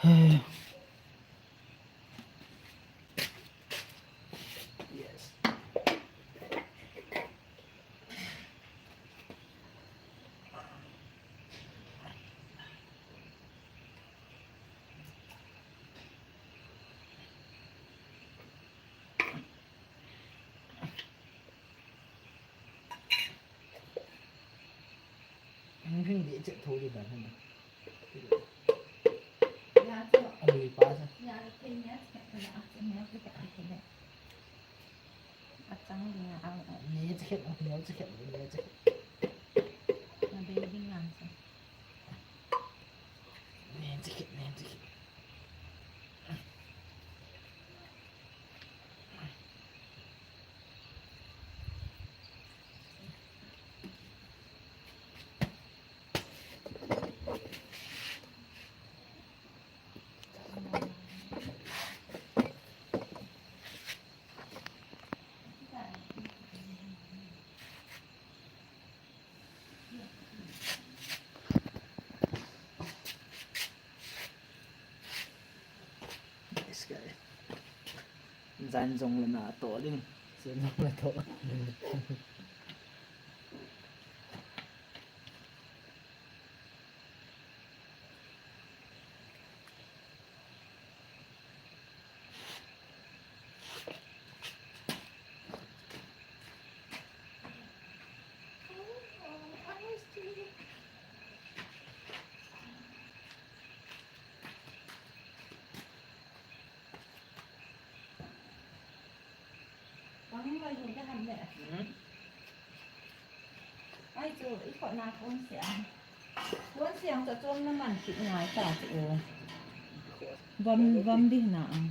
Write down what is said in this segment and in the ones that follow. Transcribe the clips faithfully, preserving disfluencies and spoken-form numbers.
Yes. Hing hing di chet tho di ban hing. Ya chu. Alui pa sa. Ya, ke ne chet na a chet ne chet ka ke ne. A chang di na a. Ne chet, ne chet, ne chet. Na baby na sa. Ne chet, ne chet. Jan jong le na to ding. Jan jong le to. Bang in vai hun ka han le. Hmm. Ai chu, i khona phone siang. Phone siang chu chom na man kit ngai ta chu. Vam, vam di na ang.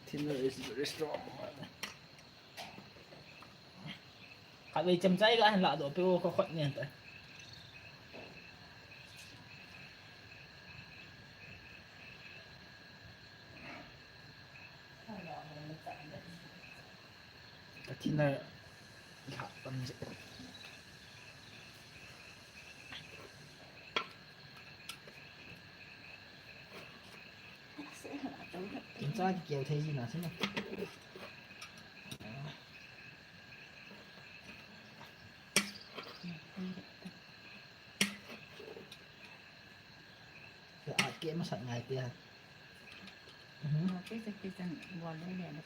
Thinner is very strong. Khatvei chemcha i ga hin lahdoh peh u, ka khut nen ta. Ka thinner lhah tam jeh. Chemcha kikeu thei ji na chu na. Ke a ke masat ngai te ha. Mhm. Ke se ke chan bol le le le.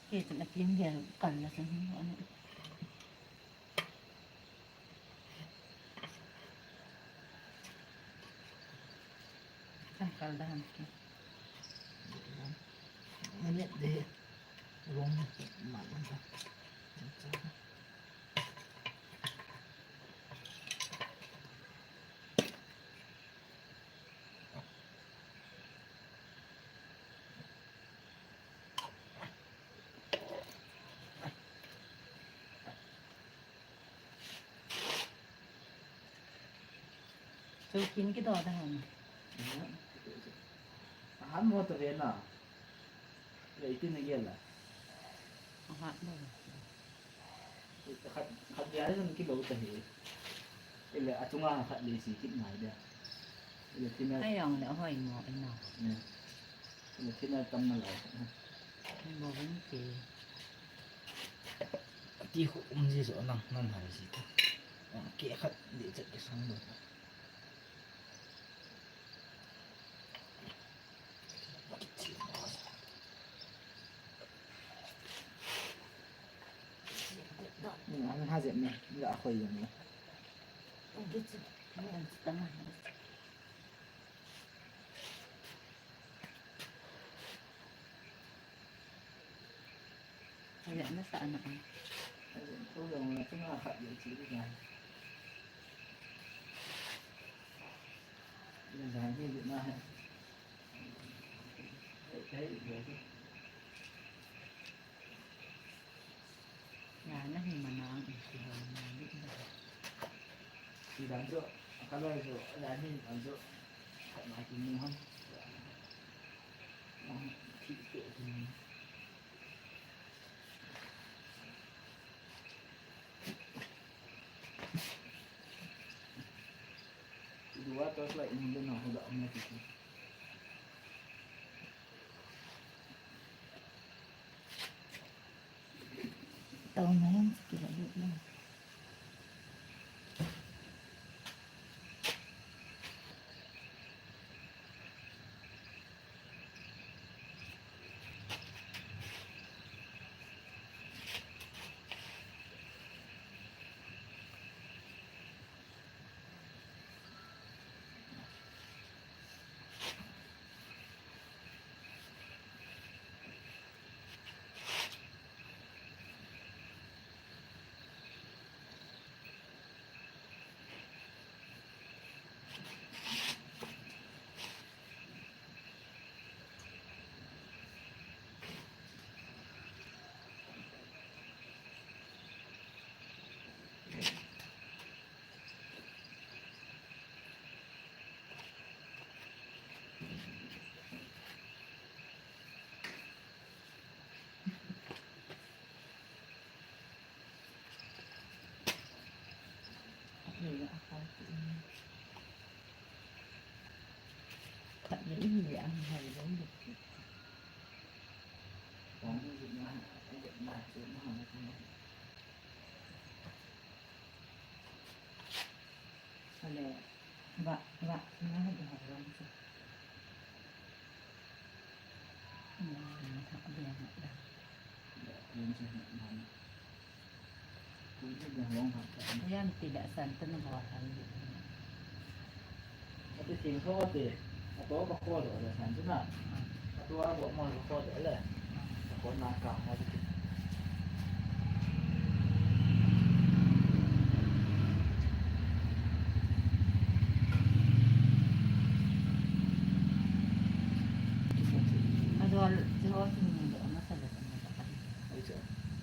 Ke chan a kim ke kal la chan. Kan kal da ham ke. Manet de. Rong man da. Chu kin kidoh da ham. Ahan mo to ve na. Lei tin a gel a. Aha, no. Khat, khat dia jong kibol ta hi. Ile achunga khat lei si kit ngai dia. Ile thina. Ai jong le hoi mo ina. Ne. Ile thina tam na lai. Ni bo vin ke. Ti khu um ji so nang, nang hai si ta. Ke khat di chat ke sang lo. Ni ang ha jep ni, ni a khoi jong ni. Ayan, nasa ano ka? Ayan, tulong na, ito nga, hot yung chili na. Yan, dahil hindi na. Ay, ay, ay. Yana hi mana ang isi ho na ni. Idan jo, akala jo, yani an jo, kana ki mu han. Ang ki ke ki. Dua tos like ni do na ho da na ki. Tau na yan, sige, lalo na. Ale, ba, ba, na ha de ha ron se. Na, na ha de ha da. Ron se na. Yan ti da san ta na ba ha ni. Ati ting tho ati. Ato ba ko do le san tu na. Ato a bo mo ko do le. Ko na ka mo ti. Ato a ti ho ti ni do na sa le. Ai cho.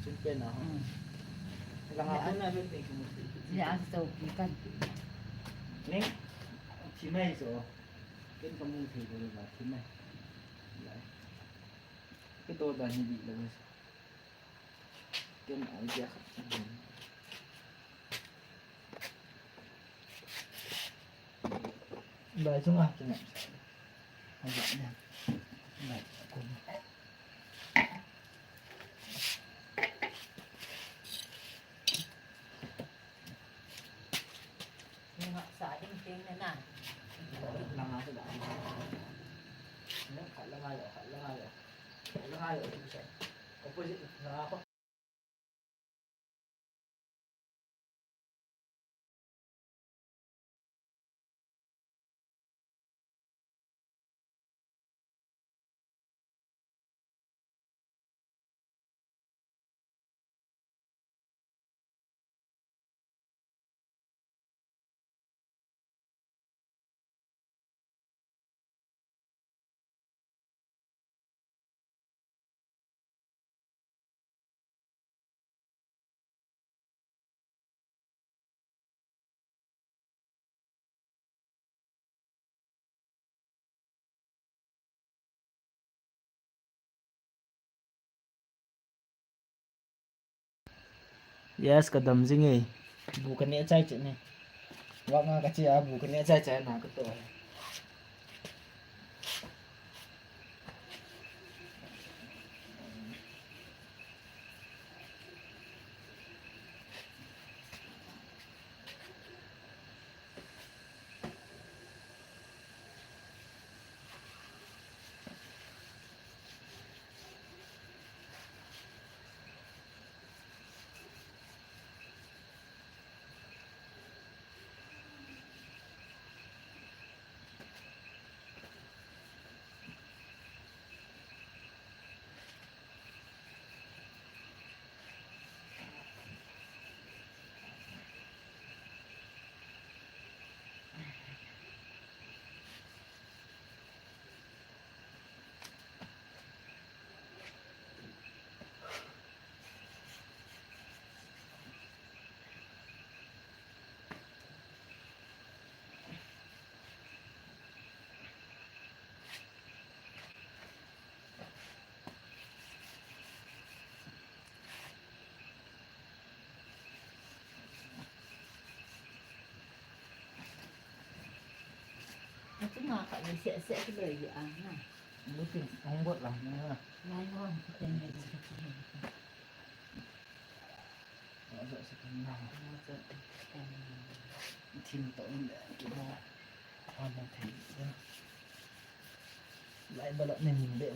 Chun pe na ho. Langa tu na ve ting kumu. Ya, so pi kan. Neng. Thi mai so. Ken kamu thei ko la thi mai. Lai. Ke to da ni di la. Ken idea khat. Lai chunga kingam sa. Hajat ne. Lai kum. Ni ha sa ding ting ne na. Langa sa da. Ne khat langa yo, khat langa yo. Khat langa yo tu sa. Opposite langa ko. Yes, ka dam jing e. Bu ka neh chai chet ne. Wa nga ka che a, bu ka neh chai chai na ka to. Atu nga ka ni se se ki loi di a na. Buti hong bot la na. Lai no ang ki ten ni. Wa sa sa kan na. Wa sa kan na. Thim to in da ki mo. Wa mo thei. Lai ba la ne min be.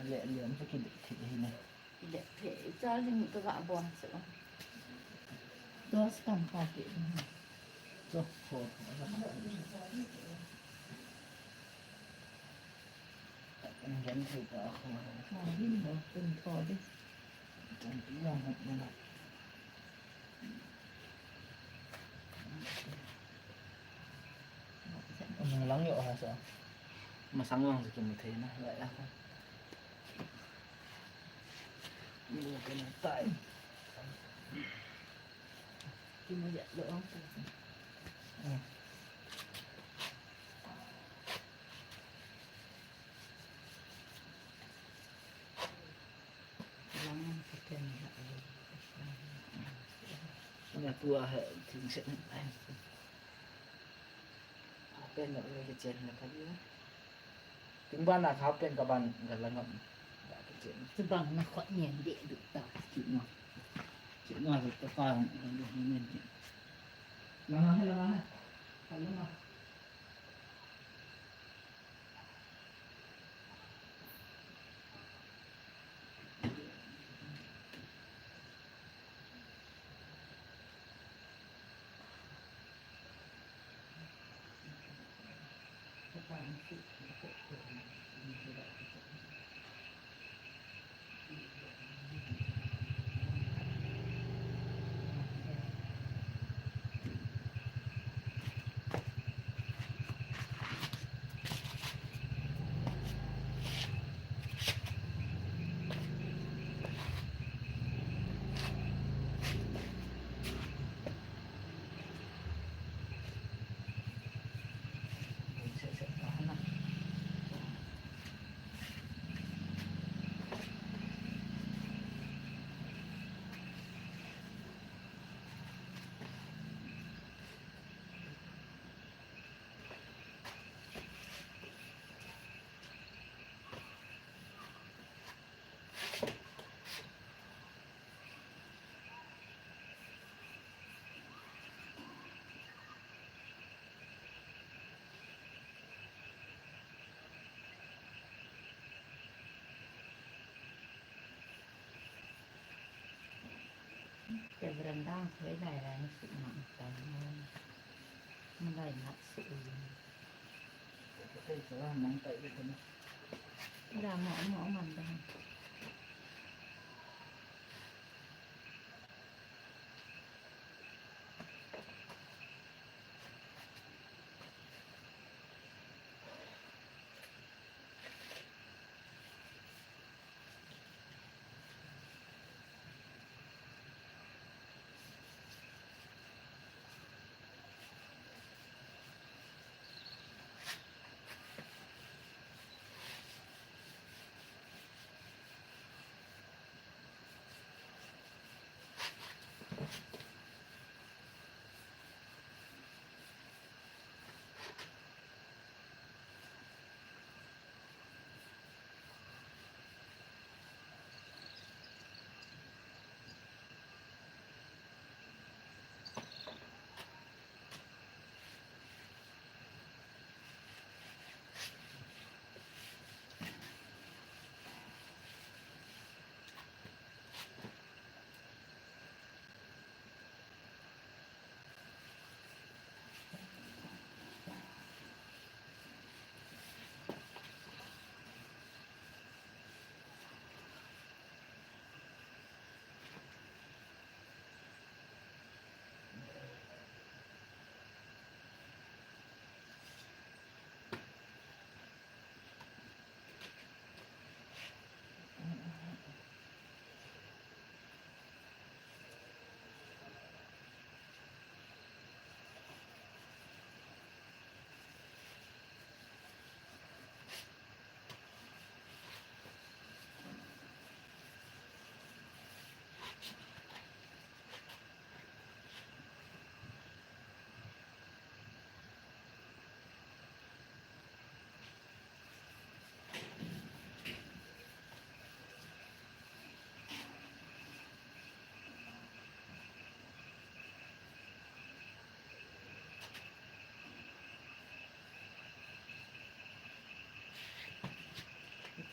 Le le am sa ki de thei ne. Dep thei, charging ka ga bon se. Dos kam ka ke. Cho, cho. Ang gen thei ta ko. Charging bo, kun tho di. Tong pi yang hot na. Ang lang yo ha sa. Masang lang sa kimu thei na. Lai ako. Tua he thing set. Pen lo le ke chen le ka dia. Ting ban na kha pen ka ban ga la ngam. Ga ke chen. Chu bang na khot ngen de du ta. Chi na. Chi na ka ka hong hong hong ngen. La na he la na he. Ka la na. Te veranda thoi lai lai na su ma ta na. Ma lai na su. Te te te la mang tai te na. La mo mo man da.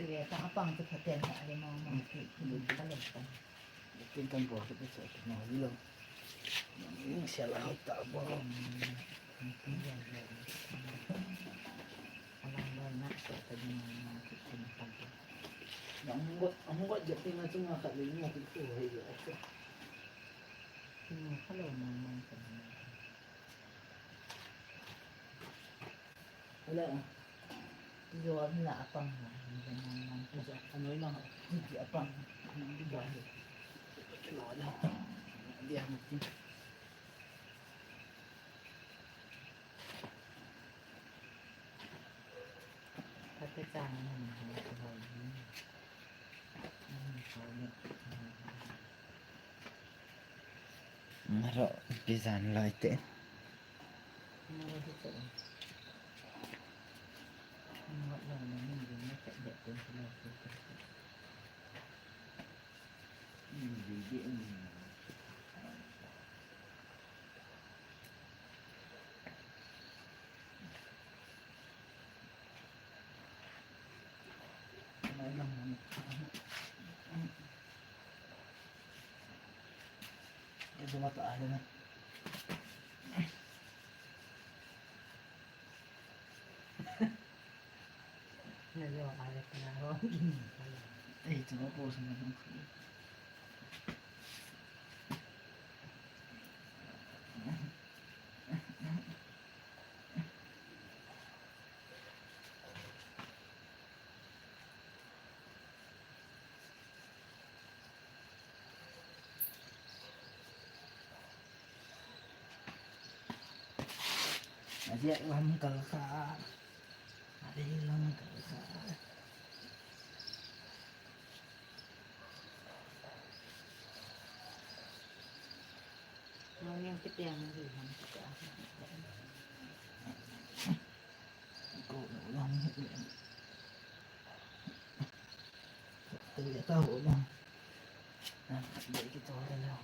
Ve ta apang chu phaten ta le mong mong ki ki ka le ta. Kin kan bo ki chu ki no ni lo. Ni se la ta bo. Alang lo na ta ta ni mong mong ki ki ta bo. Ang got, ang got jat ni ma chu ma khat ni ma ki ko hai lo. Ki no ka lo mong mong ka ni. Wala. Tijo wala apang na, hindi na lang. Tijo, ano lang, hindi apang. Hindi ba? Kilo na. Hindi ako. Pati sa amin, hindi ko alam. Hindi ko alam. Maro, pisan lai te. Aji lam kal kha. Aji lam kal kha. Nong yang kiti yang di ham kita. Ko nong. Tadi tak tahu lah. Nah, dia kita orang lah.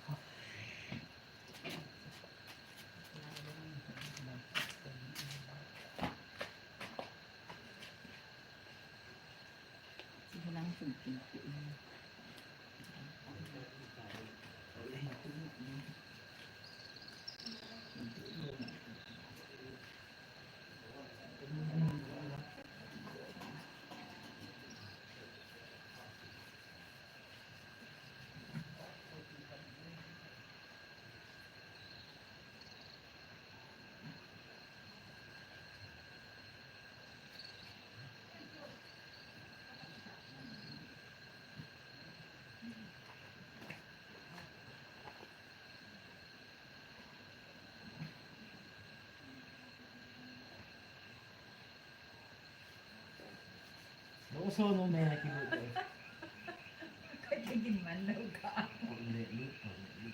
Lo so no me ha ki lo. Ka ke gin man lo ka. Ko le lu, ko le lu.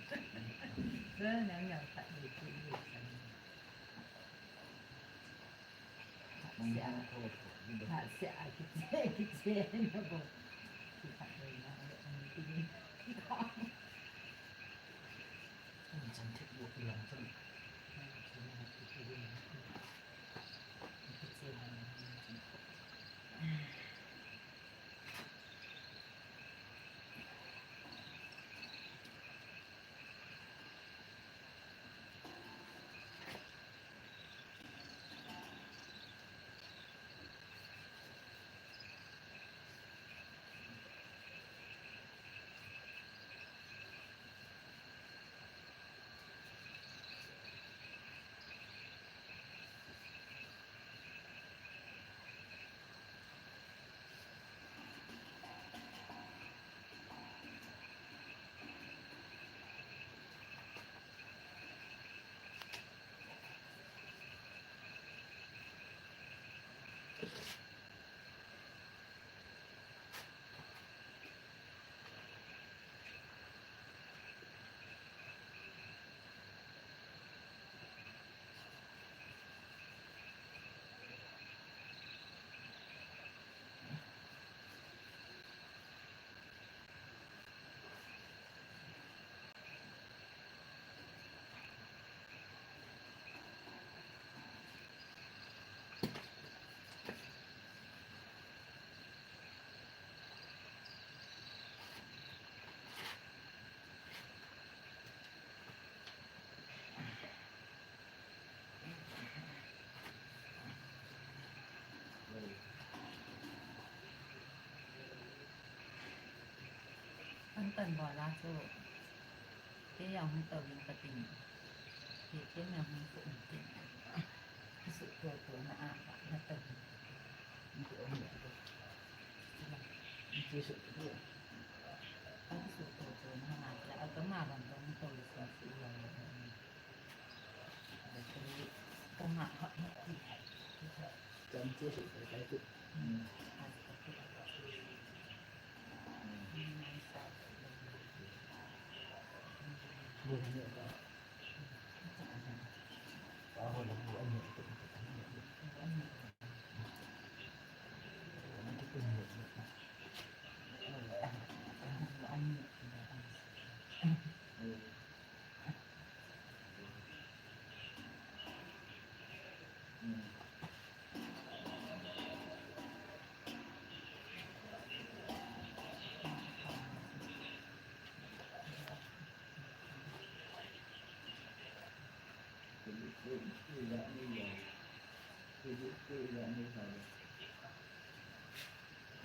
Sa na nga ka le ki lu sa. Sia. Ha, sia, ki che, ki che na bo. Ki ka le na, ki ka. Chan thik bo ki lang chan. Kan bola chu, kei jong hung tou in katin, kei, kei jong hung tou in tin. Kisuhto tona a, na tou in. Kei jong hung tou in. Kei suhto tona a, a kama bang bang tou in sin si jong.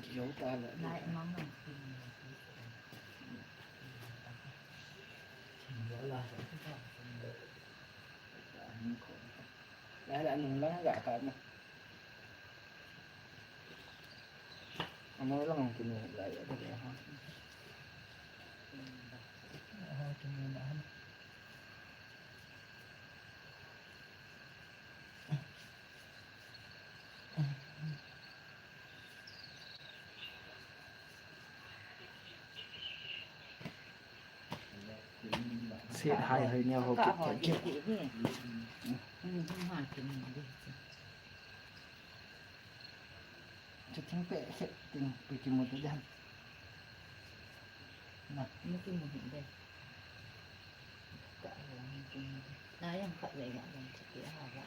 Kihou ta le. Lai mang mang tin. Yo la. Lai la nung lang ga ka na. Amoi lang kinu lai ya de ha. Ha kinu na ha. Set hai hai nia ho kit kit kit. Chu thing pe set ting pe kimu te jan. Na. Mu kimu hin de. Ka ho mu kimu de. Na yang ka le ya yang chu te ha ba.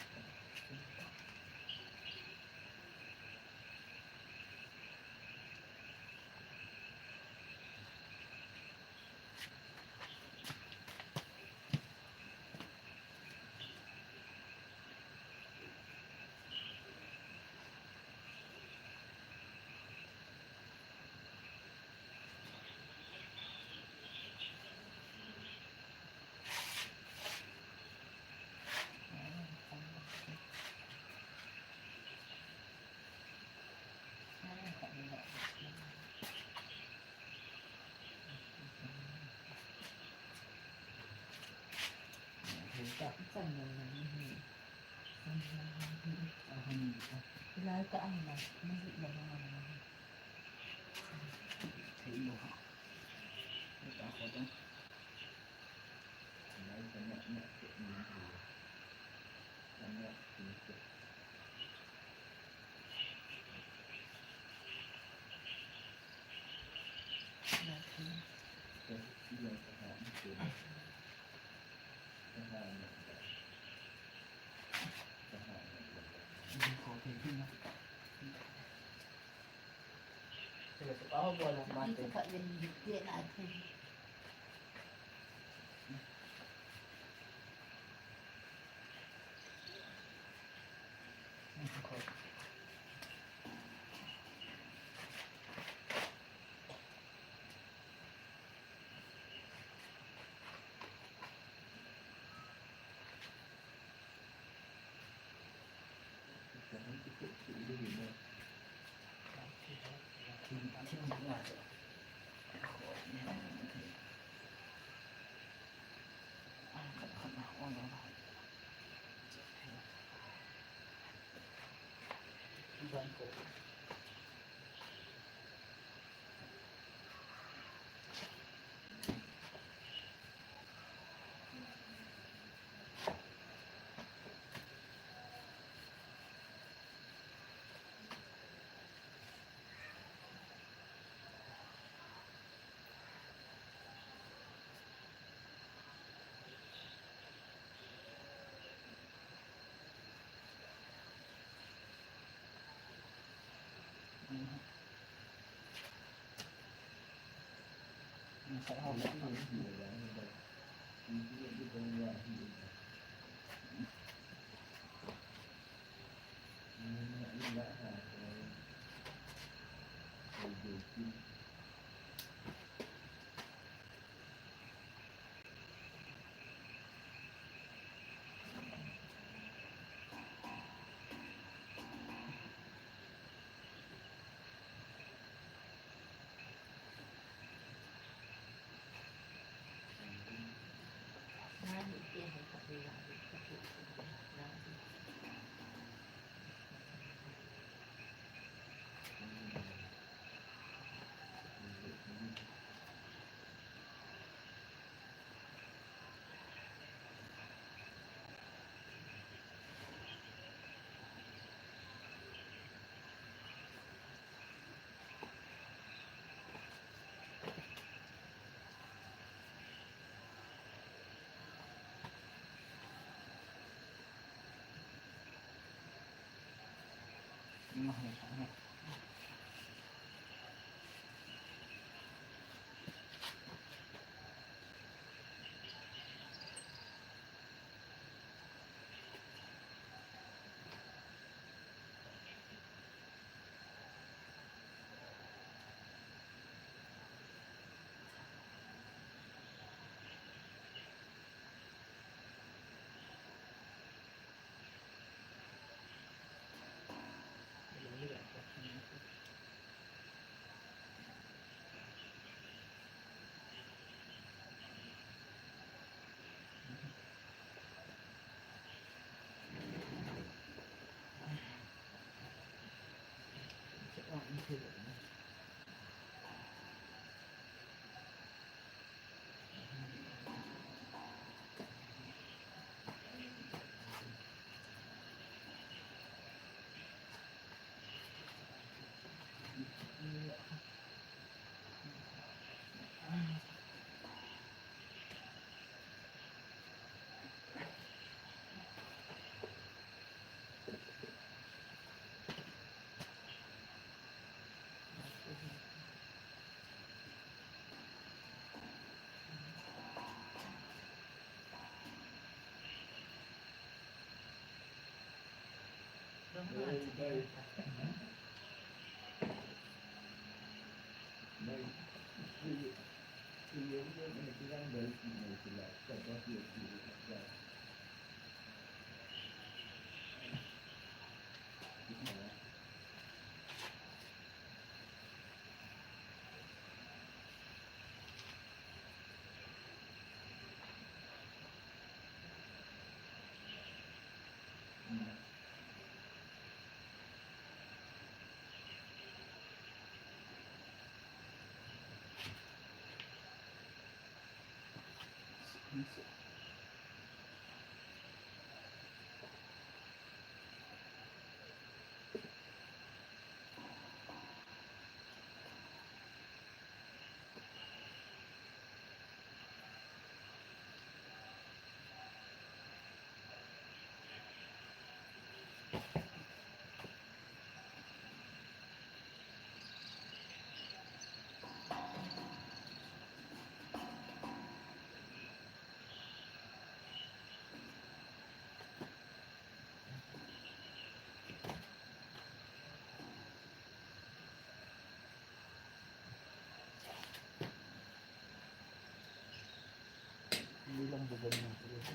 Bilang beban yang terus.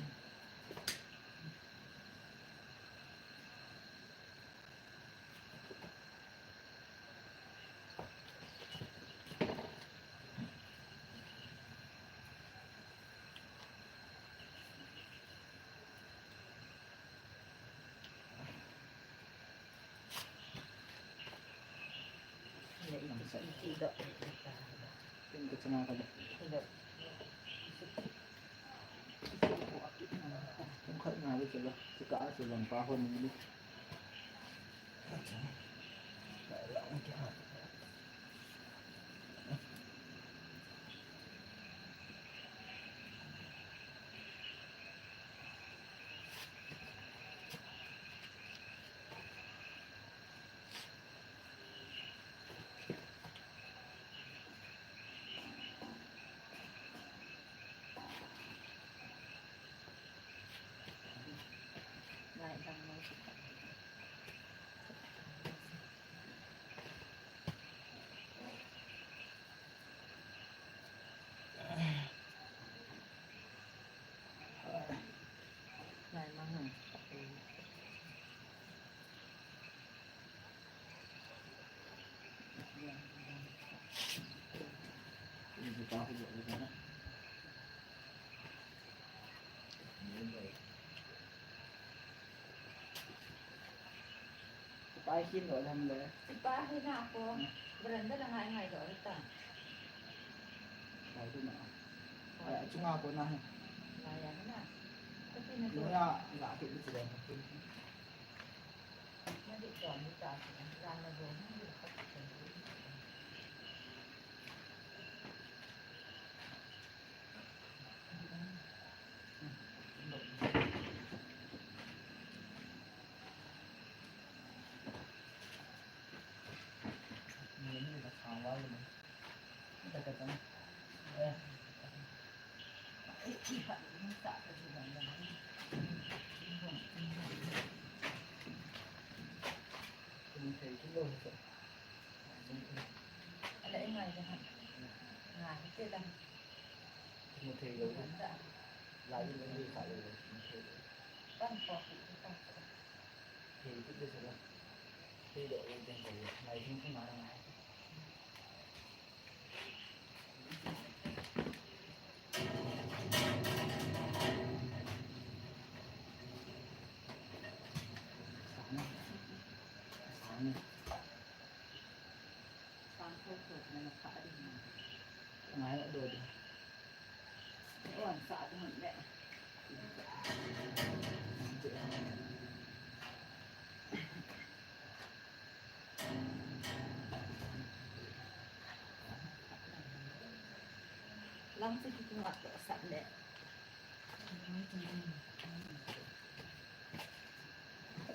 Pai hin lo lam le. Pai hin a ko. Veranda la ngai ngai lo ta. Pai hin a. Ai, achunga ko na he. Ngai ya na. Ko ti na ko. Ya, la ke bi le.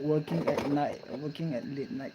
Working at night, working at late night.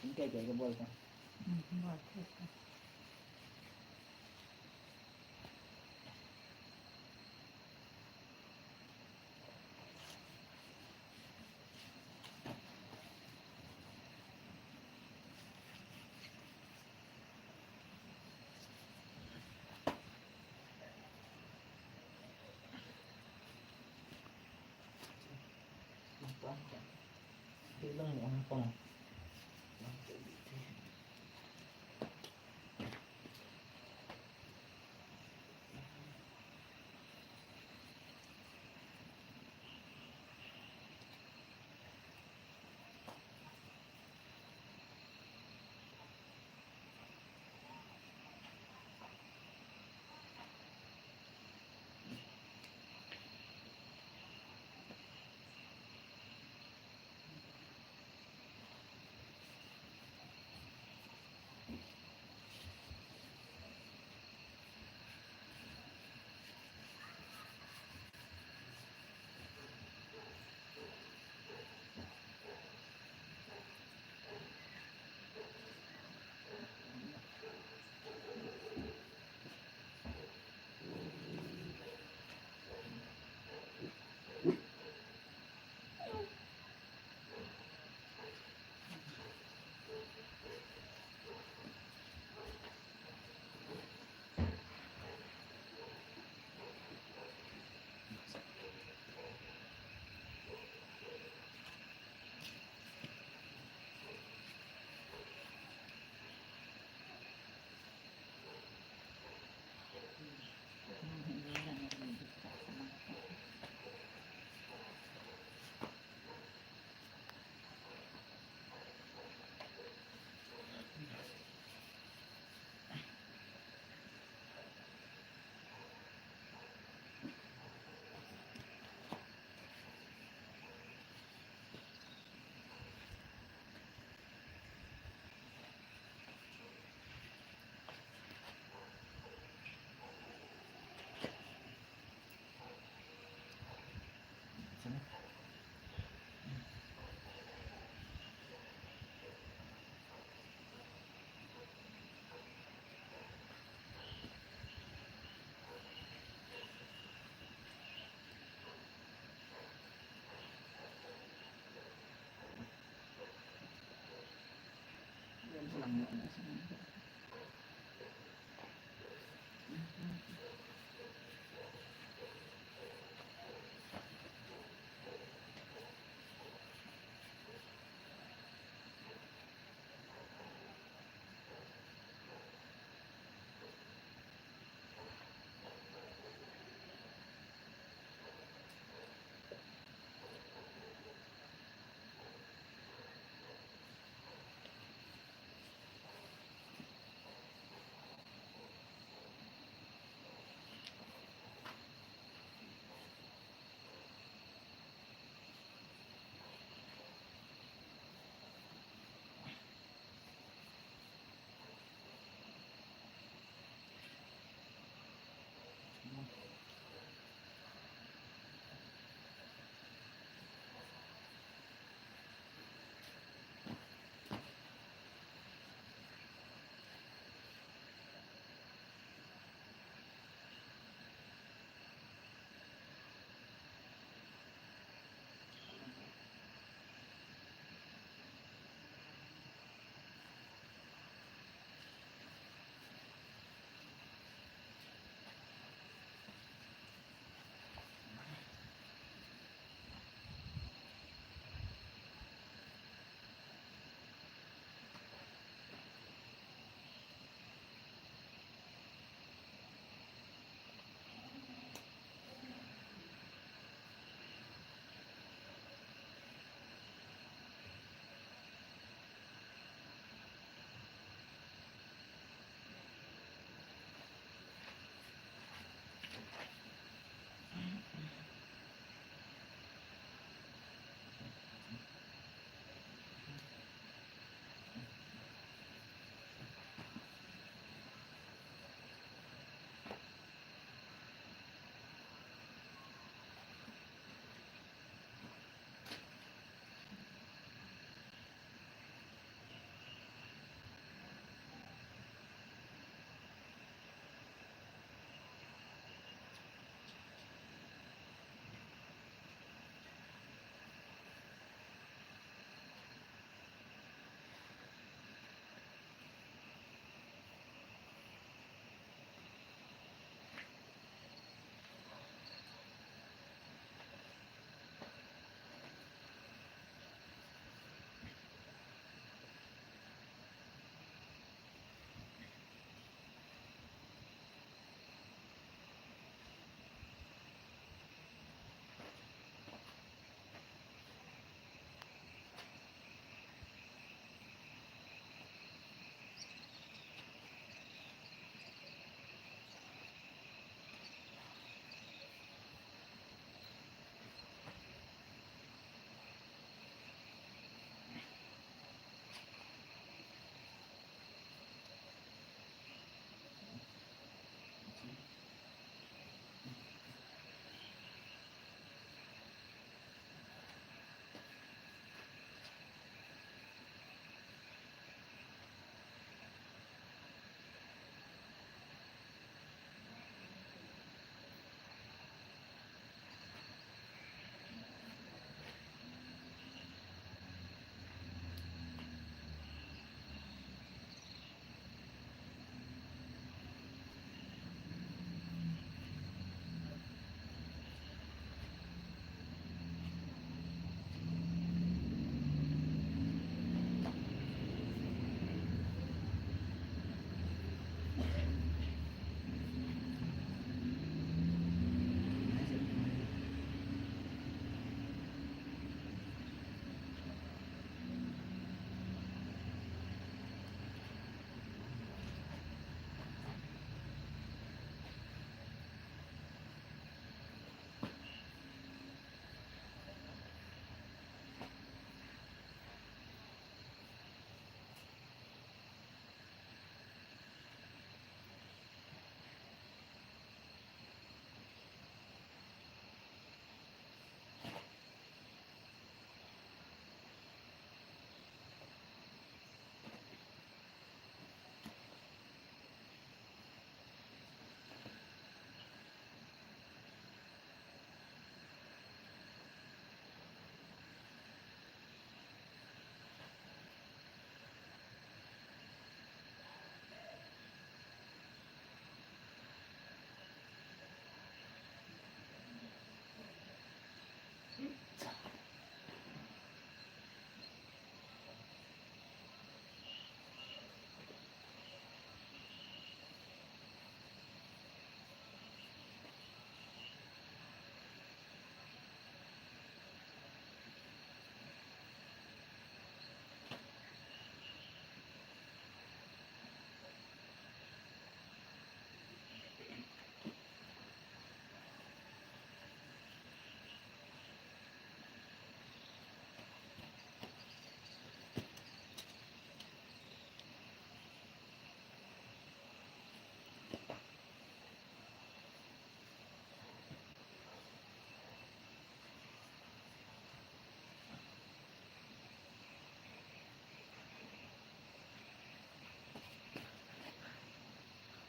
Thingkei kei kabol ta.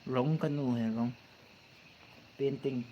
Rong kanu he rong. Painting.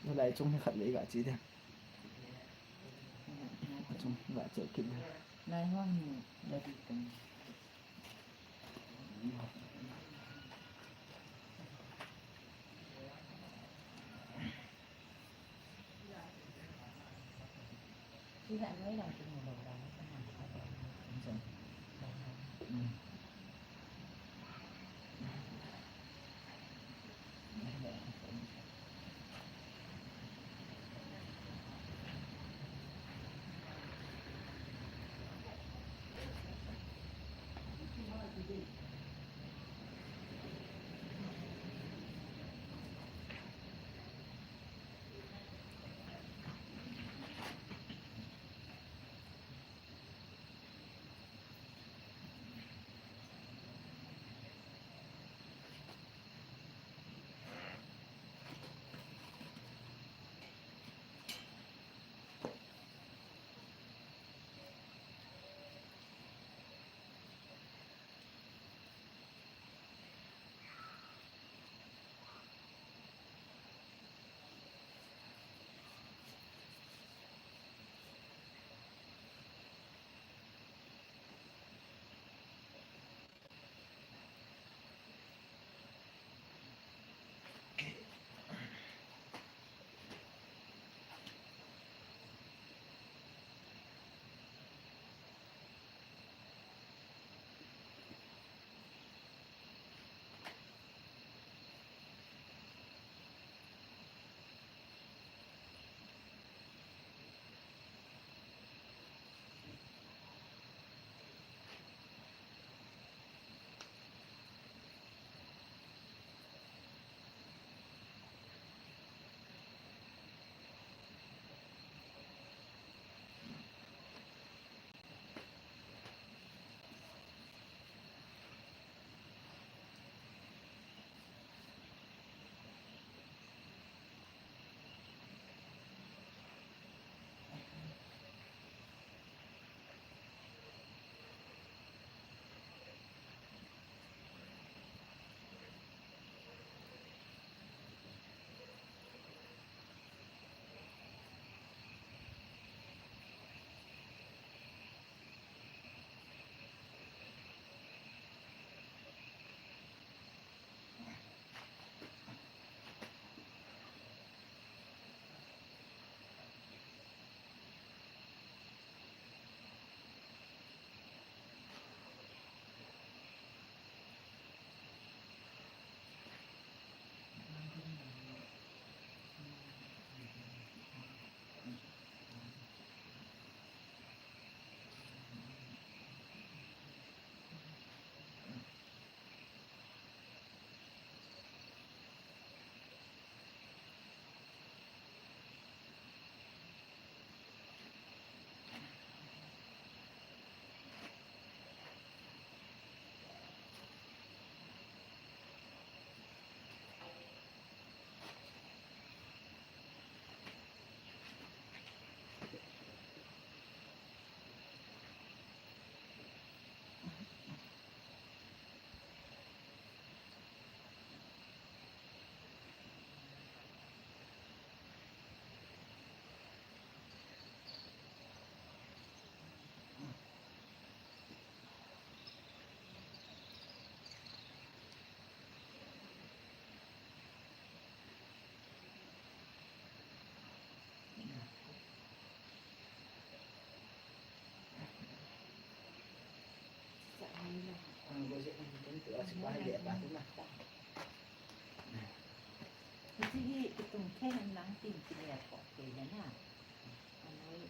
Nalai chung hi khat le i ga chi de. Chung ga che kit de. Lai hong hi la di kan. Tum khen lang tin kile ko kile na. Anoi.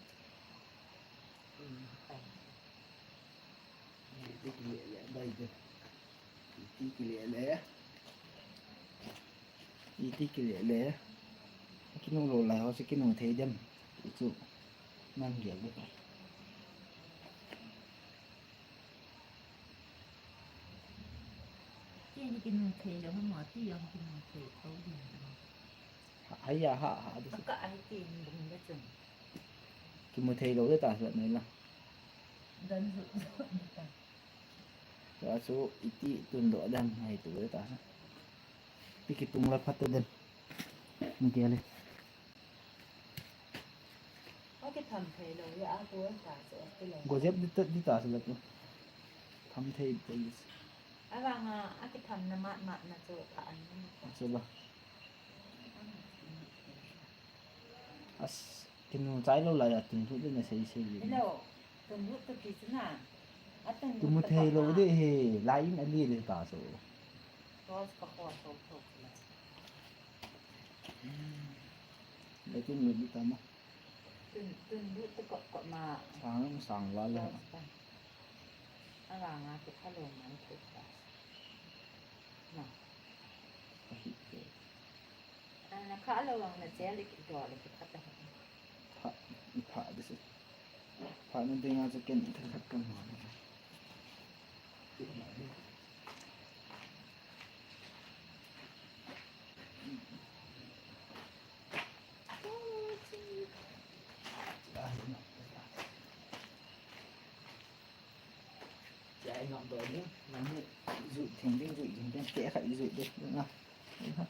Iti kile le, bai de. Iti kile le. Iti kile le. Kinu lou lai ho se kinu thei dem. Ichu. Nang gel de. Kei ni kinu thei lou, mo ti jong kinu thei thou ding. Ha, hai ya, ha, ha, de. Ka ai ti bung de chun. Kimu thei lou de ta sa nei la. Dan su. Tua chu iti tun doh dan hai tu de ta sa. Pi kitung la phat de. Ni ke le. Akitham thei lou ya, a tu ta chu, a tu lou. Gojep di ta, di ta sila tu. Tham thei thei. Avanga akitham na mat mat na chu pha an ni. Chu ba. As, kinu chai lou la ya tun thu de na sei sei. Hello. Tun lut tu ki chu na. A tun lut. Kimu thei lou de he, lai in a li de ta chu. Tos ka ko so so la. Lekin lut di ta ma. Tun, tun lut tu ko ko ma. Sang, sang la la. Tos ka. Avanga ki pha lou man thu ta. Na. Ahi ke. Ana kha lo ang na che le ki do le ki phat a. Pha, pha de se. Pha na dinga chu ken thakhat kan ma. Chai ngam doi ni, ngam ni, jui thing ding, jui thing ding, keh khat jui ding, ding a. Ding a.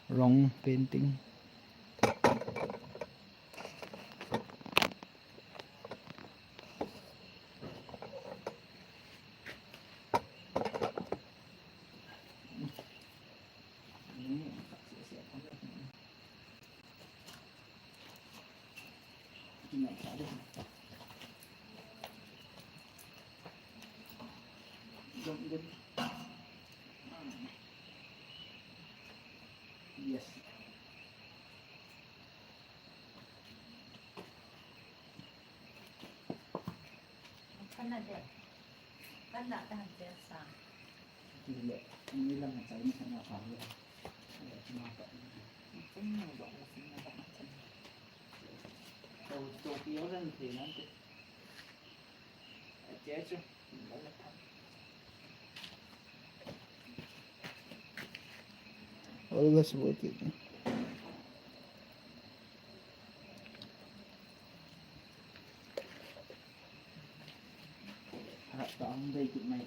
Rong painting. Yes. Kana de. Kana ta han te sa. Ti le, ni lam na chai ni sana pa le. Ni ma pa. Ni chen ni do na sin na ba na chen. To, to ki yo ran te nan te. A che chu. Always worth it. Harap ta ang dai kit mai.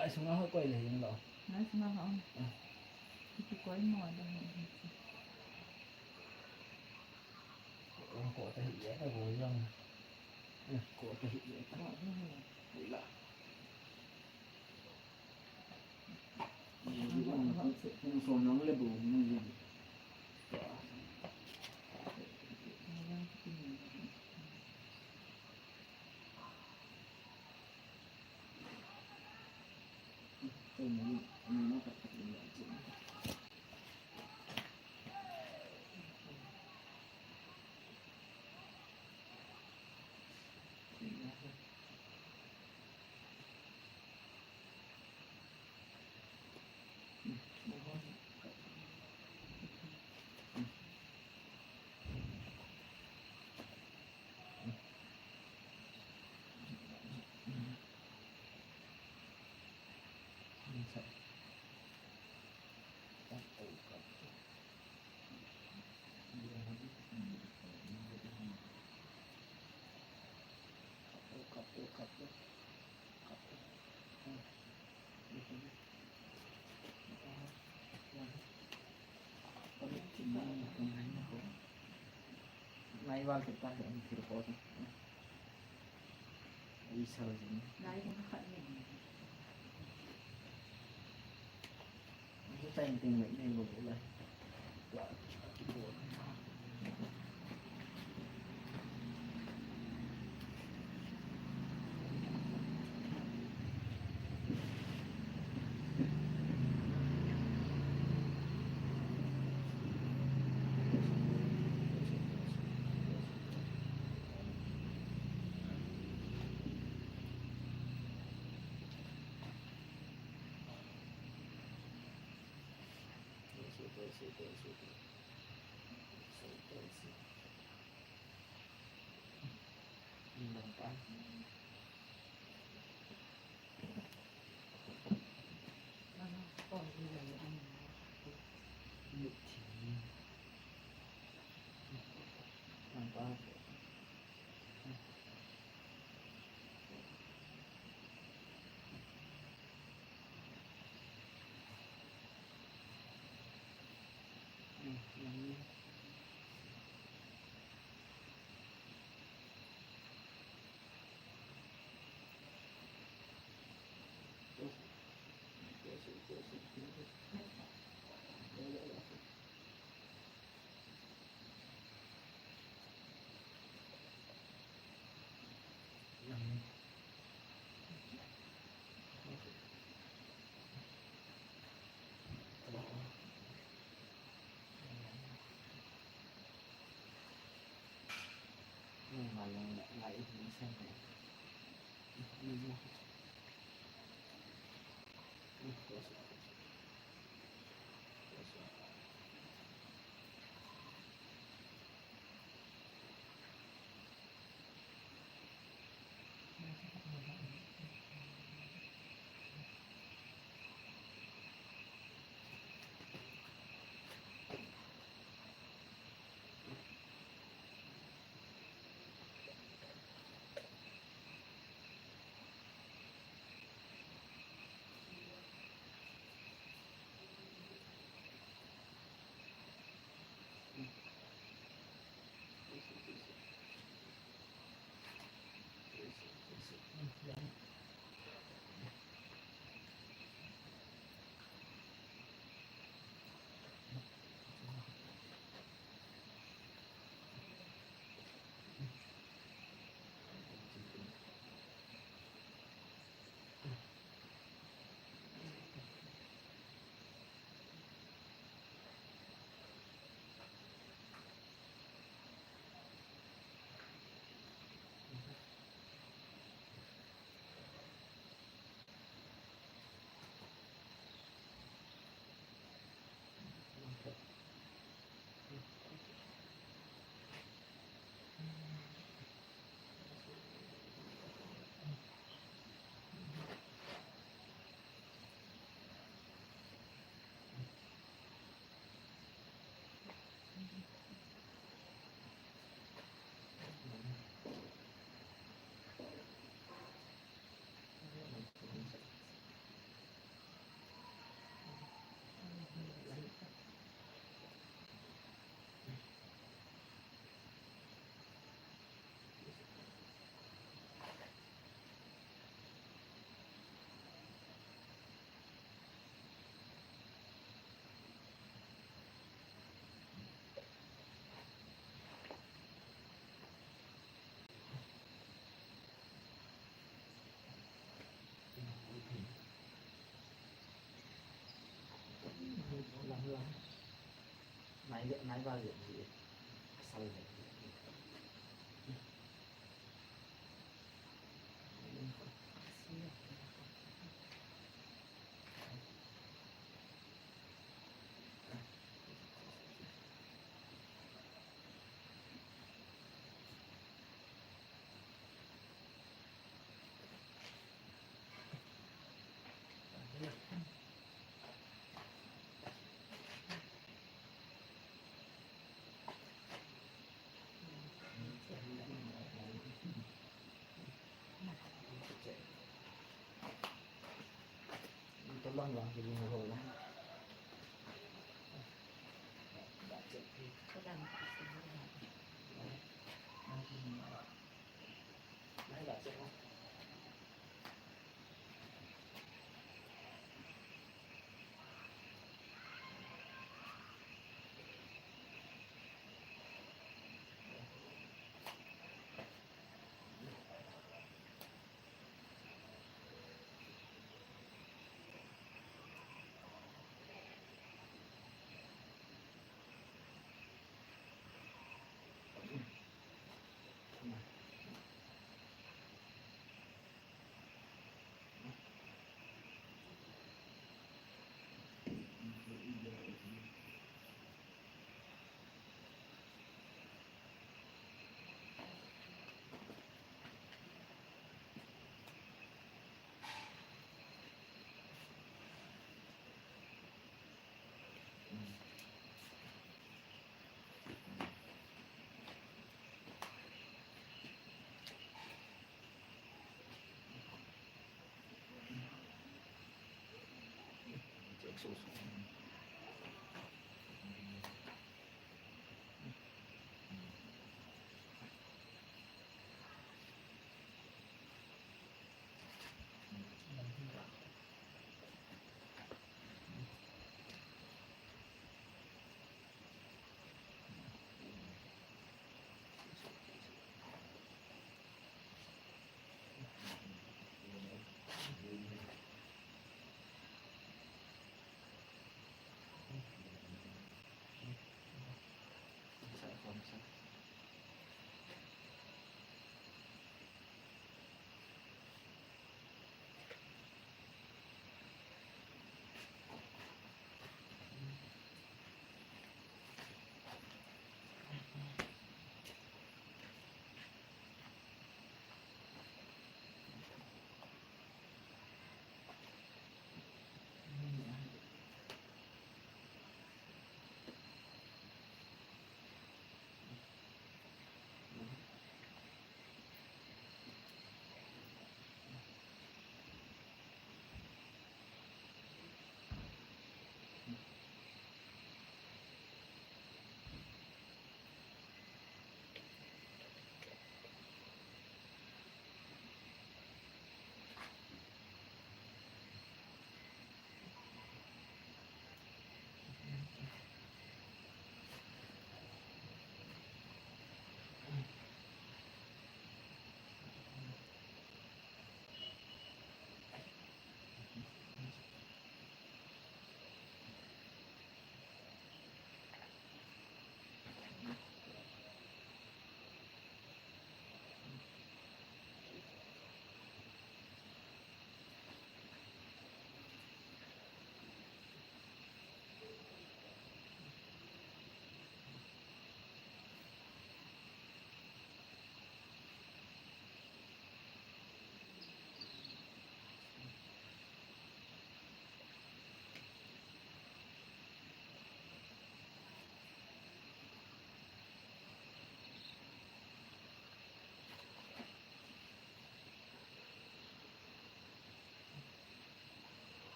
Ai, sunga ho koi le hing lo. Ngai sunga ho. Ah. Kikoi mo da ho. Ko ta hi ya ta bo jong. Eh, ko ta hi ya ta. Ko ta hi. Ai la. Hung som lang le bo, hung le. Ngai val kita ke ang thil ko. Isal jing. Nai ko khat ni. Ang sa time ting ni ni lo lo lai. Nai ba je ji. Asal je ji. Ito lang lang, hindi mo ho lang.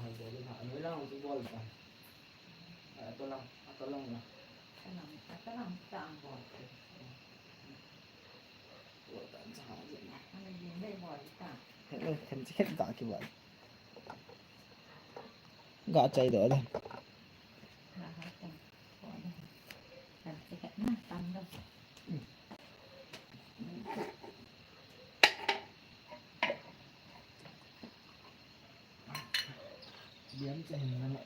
Bol ta. Atolang, atolang na. Atolang, atolang ta ang bol. Bol ta ang sa ha na. Ano yun, may bol ta. Hello, kan si kan ta ki bol. Ga chai do da. Ga ha ta. Bol da. Kan si kan na, tam da. Biam cha hin na.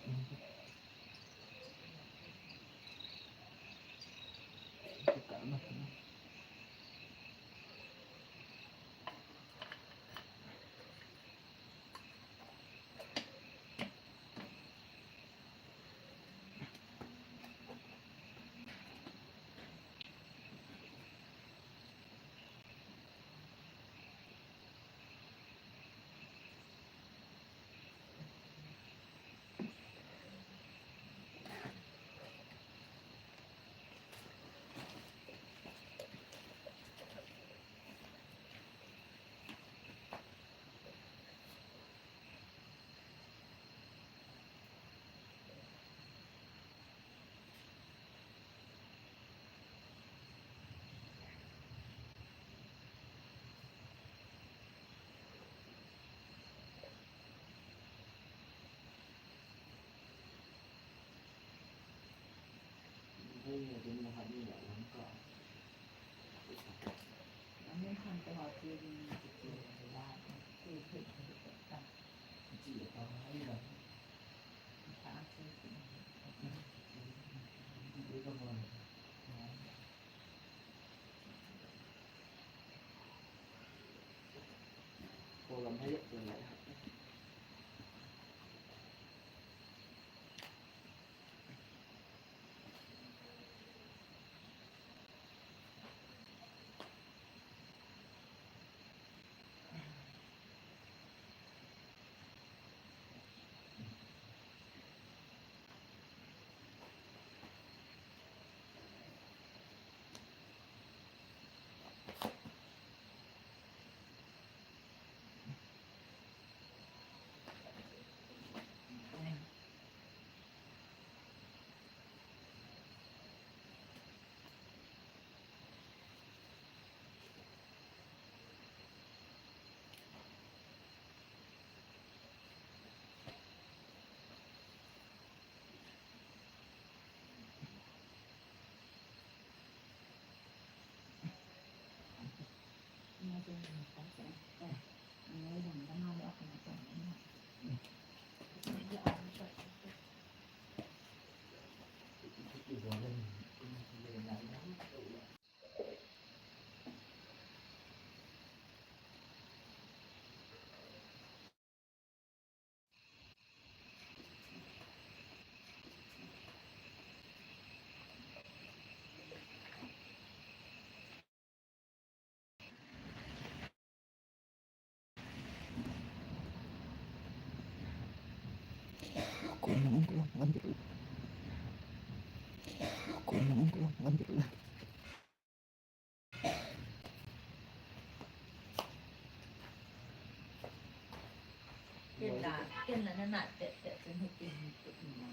Ken la, ken la na na te te te ni ken ni te ni na.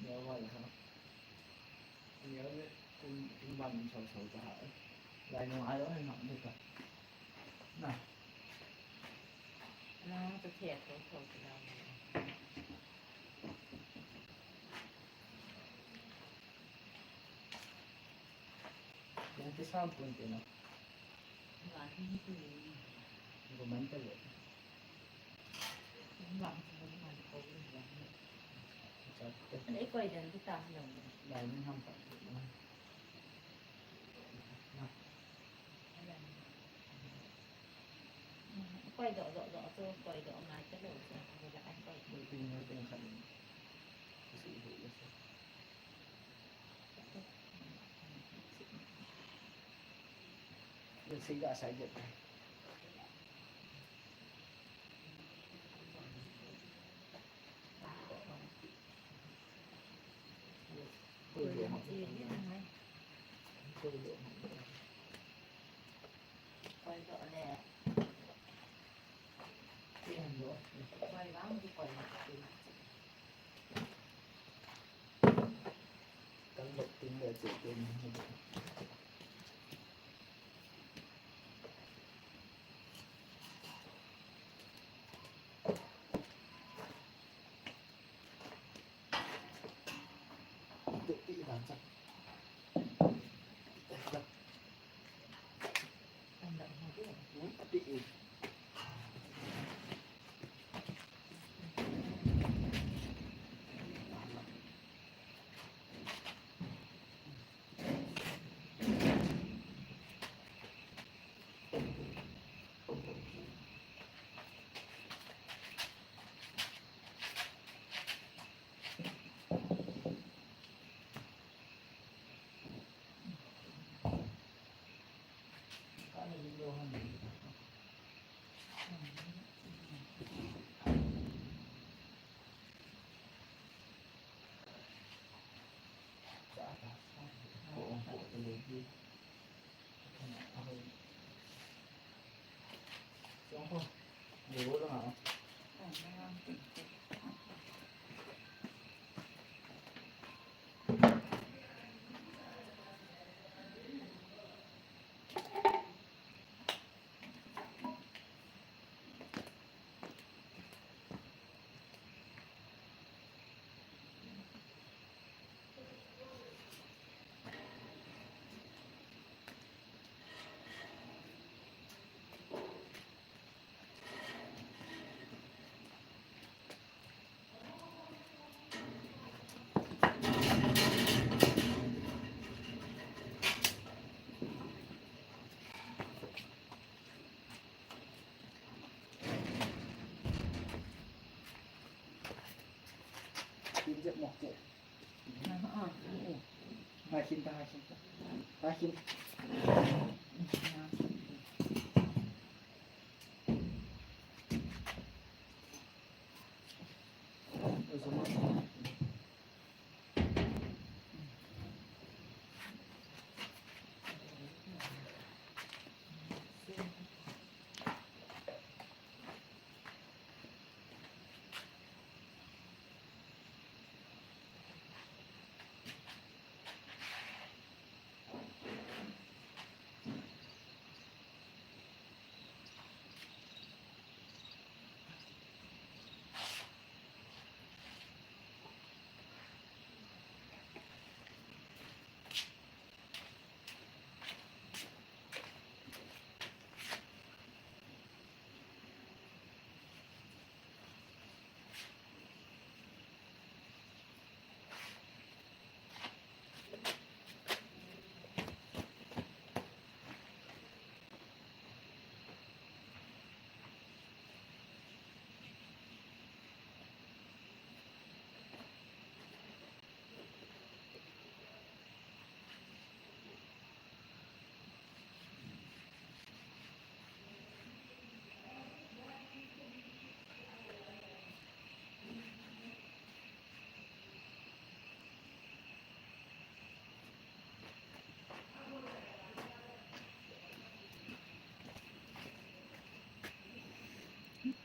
Neo wa la ha. Neo le kum kum ban chau chau ta ha. Lai no ai lo hai ma de ta. Na. Na ta te to to ta. Yang ke sampun te na. Ngan ni tu. Ko man ta le. Ngan ko man ko ni. Ani koi dan kita halo. Lai ni ham pa. Na. Koi do do do tu koi do ngai ta lo tu. Ni la ai koi. Ni tu ni tu kan. Kasi ibu ya. Let's see, that's I get. Koi do le.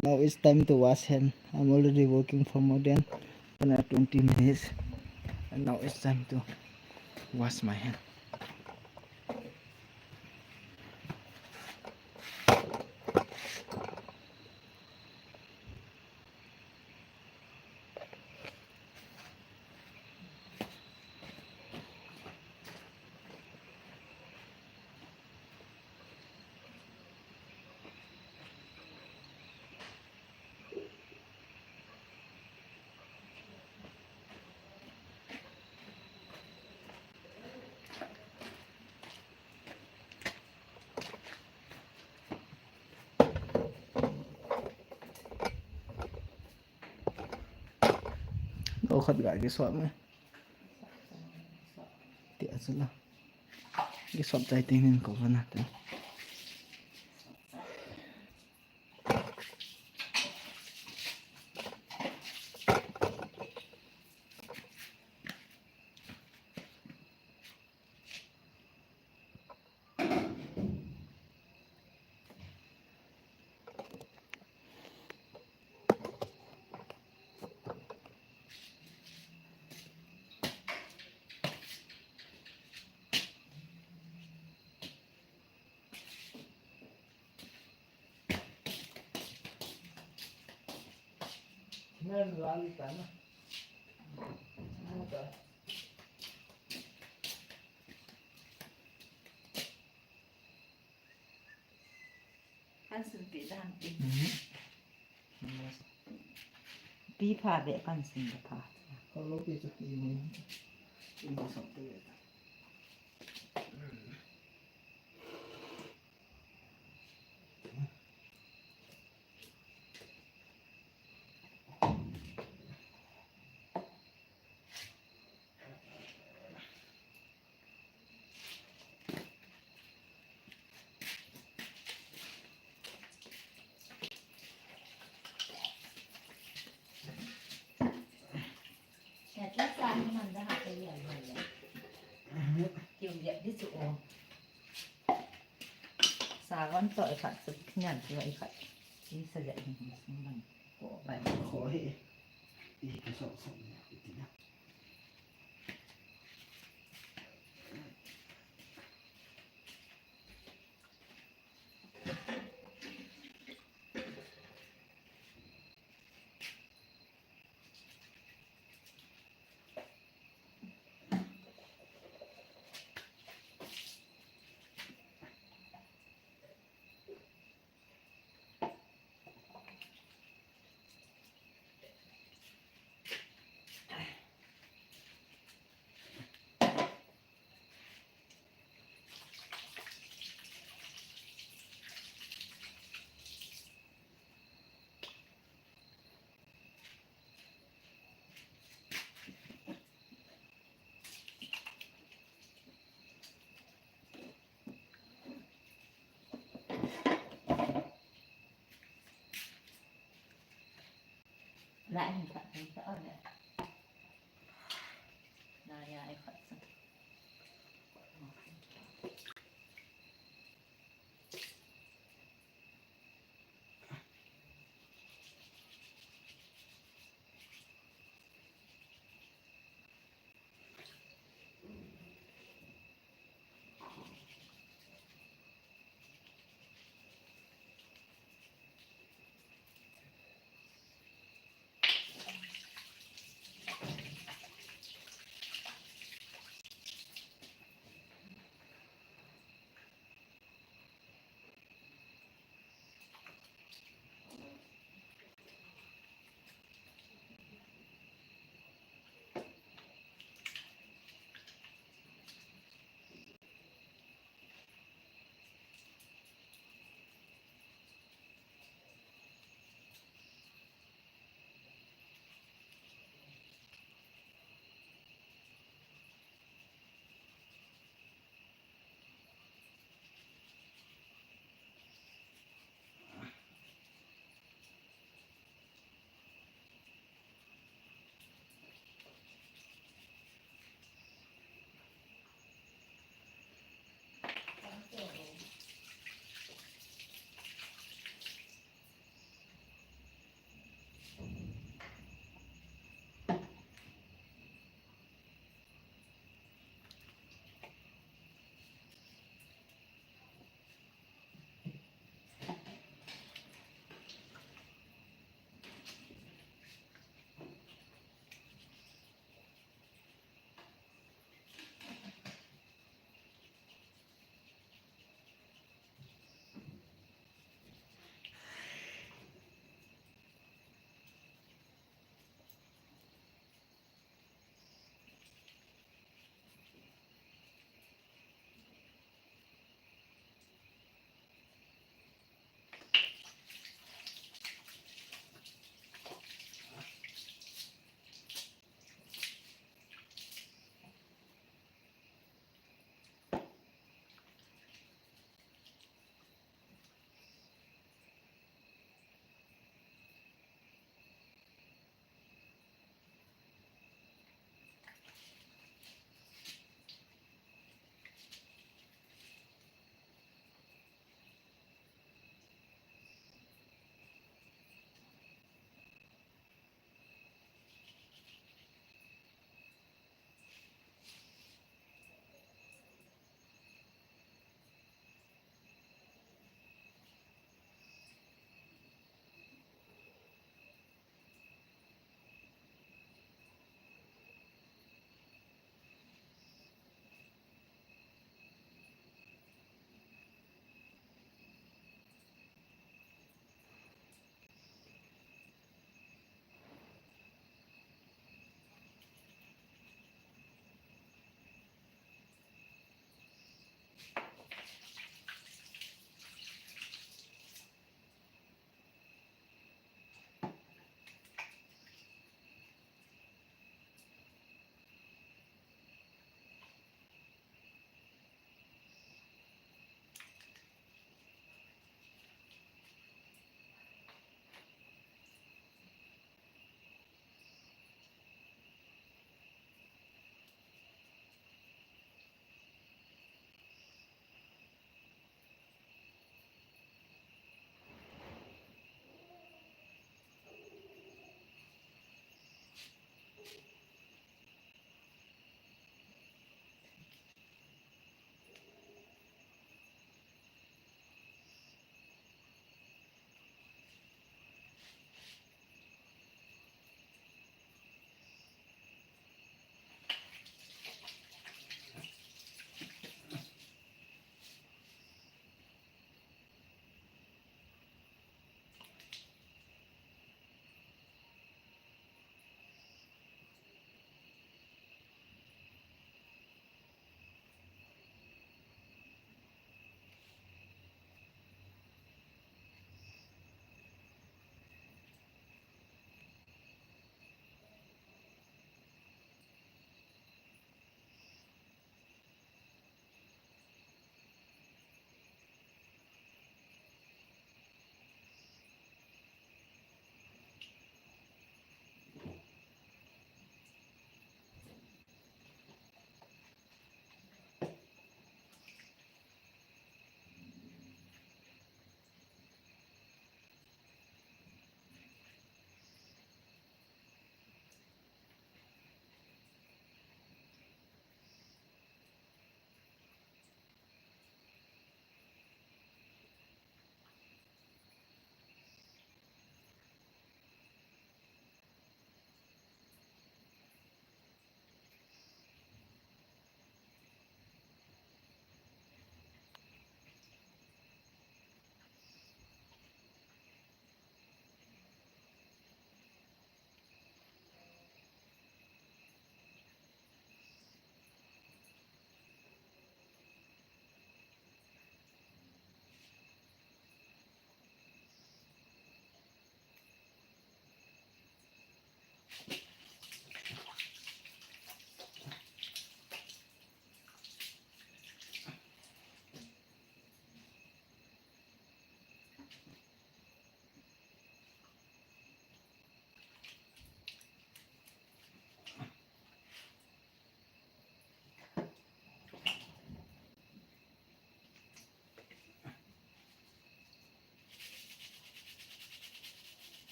Now it's time to wash hand. I'm already working for more than ten or twenty minutes. And now it's time to wash my hand. Lo khat ga kisop me. Ti a chu la. Kisop chai ting nin ko kana te. Nan ral ta na. Mo ta. Kan sun pi dan pi. Mhm. Pi pha be kan sun be pha. Ko lo pi chu pi mo. Pi mo som te. Sagon to ikhat suk nyan tu ikhat. Isa ja hin sung lang. Ko bai. Ko he. Ih, ka sok sok ne, iti na. Lai hin khat hin khat ole. Lai ya ai khat sa.